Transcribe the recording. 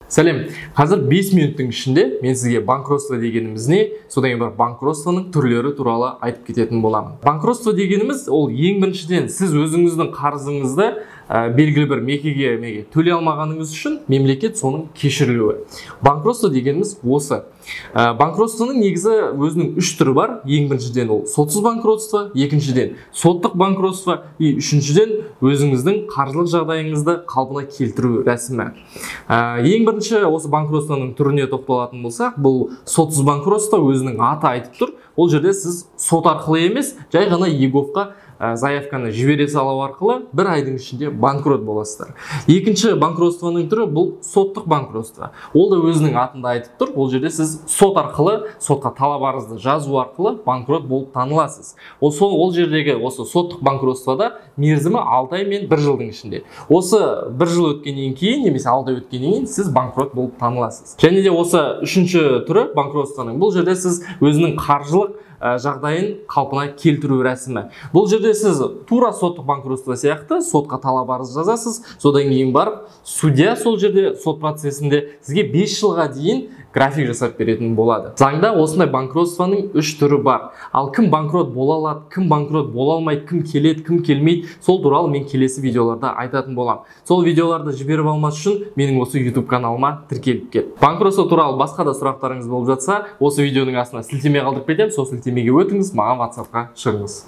Сәлем. Қазір 5 минуттың ішінде мен сізге банкротство дегеніміз не, содан кейін барып банкротствоның түрлері туралы айтып кететін боламын. Банкротство дегеніміз ол ең біріншіден сіз өзіңіздің қарызыңызды белгілі бір мекеге төлей алмағаныңыз үшін мемлекет соның кешірілуі. Банкротство дегеніміз осы. Банкротствоның негізі өзінің үш түрі бар. Ең біріншіден ол сотсыз банкротство, екіншіден соттық банкротство, и үшіншіден өзіңіздің қаржылық жағдайыңызды қалпына келтіру рәсімі. Ең бірінші осы банкротствоның түріне тоқталатын болсақ, бұл сотсыз банкротство өзінің аты айтып тұр. Ол жерде сіз сот арқылы емес, жай ғана еговқа заявканы жібере салу арқылы бір айдың ішінде банкрот боласыздар. Екінші банкротствоның түрі бұл соттық банкротство. Ол да өзінің атында айтып тұр. Ол жерде сіз сот арқылы, сотқа талап арызды жазу арқылы банкрот болып таныласыз. Ол жердегі осы соттық банкротствода мерзімі 6 ай мен 1 жылдың ішінде. Осы 1 жыл өткеннен кейін немесе 6 ай өткеннен кейін сіз банкрот болып таныласыз. Және де осы үшінші түрі банкротствоның, бұл жерде сіз өзінің қаржылық жағдайын қалпына келтіру рәсімі. Бұл жерде сіз тура соттық банкротство сияқты сотқа талап арыз жазасыз, содан кейін барып судья сол жерде сот процесінде сізге 5 жылға дейін график жасап беретін болады. Заңда осындай банкротствоның үш түрі бар. Ал кім банкрот бола алады, кім банкрот бола алмайды, кім келеді, кім келмейді, сол туралы мен келесі видеоларда айтатын боламын. Сол видеоларды жіберіп алмас үшін менің осы YouTube каналыма тіркеліп кет. Банкротство туралы басқа да сұрақтарыңыз болып жатса, осы видеоның астына сілтеме қалдырып кетемін. Сол сілтемеге өтіңіз, маған WhatsApp-қа шығыңыз.